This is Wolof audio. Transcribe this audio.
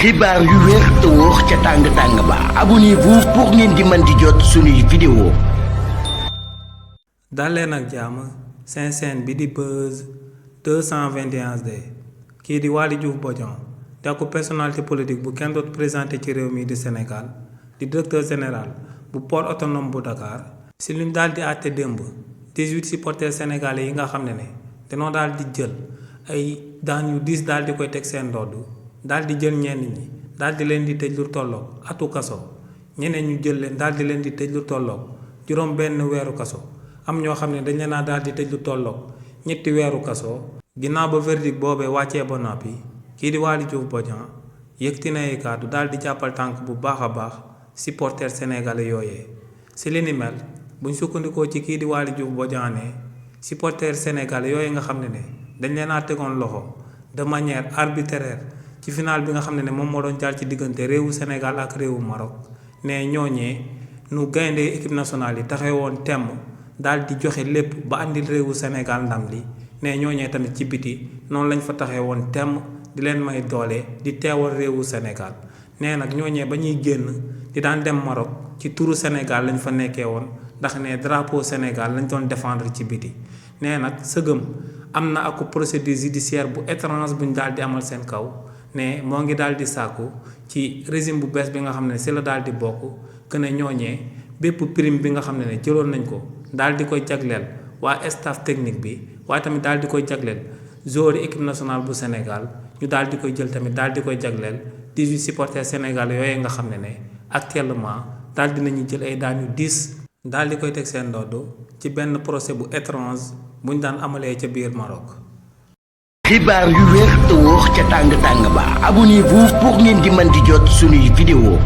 xibaar yu wér te wóor ca tàng-tàng ba abonnez-vous pour ngeen di mën di jot suñuy vidéo. daleen ak jàmm seen chaîne bi di Buzz 221D kii di Waly Diouf Bodian nekk personnalité politique bu kenn doot présenté ci réew mi di Sénégal di directeur général bu port autonome bu Dakar si luñ daal di àtte démb 18 supporters sénégalais yi nga xam ne dañoo daal di jël ay daan yu diis daal di koy teg seen ndodd daal di jël ñenn ñi daal di leen di tëj lu tolloog atu kaso ñeneen ñu jël leen daal di leen di tëj lu tolloog juróom benn weeru kaso am ñoo xam ne dañ leen a daal di tëj lu tolloog ñetti weeru kaso. ginnaaw ba verdict boobee wàccee ba noppi kii di Waly Diouf Bodian yëkkati na ay kàddu daal di jàppal tànk bu baax a baax supporters sénégalais yooyee si li ni mel buñ sukkandikoo ci kii di Waly Diouf Bodian ne supporters sénégalais yooyu nga xam ne dañ leen a tegoon loxo de manière arbitraire ci final bi nga xam ne moom moo doon jaar ci diggante réewu Sénégal ak réewu Maroc ne ñooñee nu gaynde équipe nationale yi taxawoon temm daal di joxe lépp ba andil réewu Sénégal ndam li ne ñooñee tamit ci biti noonu lañ fa taxawoon temm di leen may doole di teewal réewu Sénégal nee nag ñooñee ba ñuy génn di daan dem Maroc ci turu Sénégal lañ fa nekkee woon ndax ne drapeau Sénégal lañ doon défendre ci biti nee nag sëgëm am na ak procédure judiciaire bu étrange buñ daal di amal seen kaw ne moo ngi daal di sàkku ci régime bu bees bi nga xam ne si la daal di bokk que ne ñooñee bépp prime bi nga xam ne jëloon nañ ko daal di koy jagleel waa staff technique bi waaye tamit daal di koy jagleel joueur équipe nationale bu Sénégal ñu daal di koy jël tamit daal di koy jagleel 18 supporters Sénégal yooyu nga xam ne actuellement daal di nañu jël ay daan yu 10 daal di koy teg seen ndodd ci benn procès bu étrange buñ daan amalee ca biir Maroc. xibaar yu wér te wóor ca tàng-tàng ba abonnez-vous pour ngeen di mën di jot suñuy vidéo.